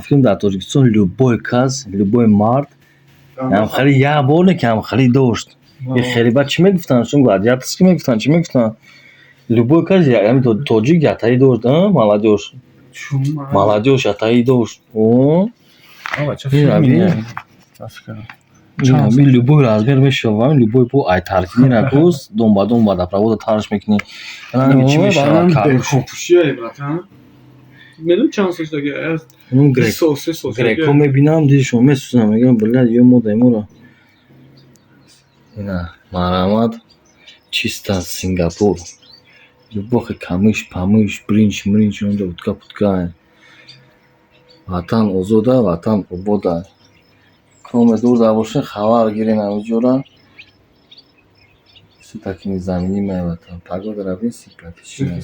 Фикрам, дар Тоҷикистон любой кас, любой мард ҳамхели як бор не ки ҳамхели дошт. Хеле баъд чӣ мегуфтанд? Шумо гладиаторский мегуфтанд, чӣ мегуфтанд? Любой кас тоҷик ятаи дошт, молодёжь. Молодёжь ятаи дошт. Любой размер мешавад, любой по ай таркини ракус дом ба дом водопровода тарш мекунӣ. Чӣ мешавад? Медонӣ, чанд сол шудаги? 2 сол, 3 сол. Грекҳо мебинам, дилшон месӯзам, мегӯям: «Блядь, ё модаи моро ина марҳамат, чисто Сингапур». Любохи камиш памиш, бринҷ мринҷ, онҷо утка путка. Ватан озода, ватан обода. Коме дурда бошед, хабар гирен ҳамиҷора. Всё таки незаменимая ватан. Погода ра бин, симпатичная.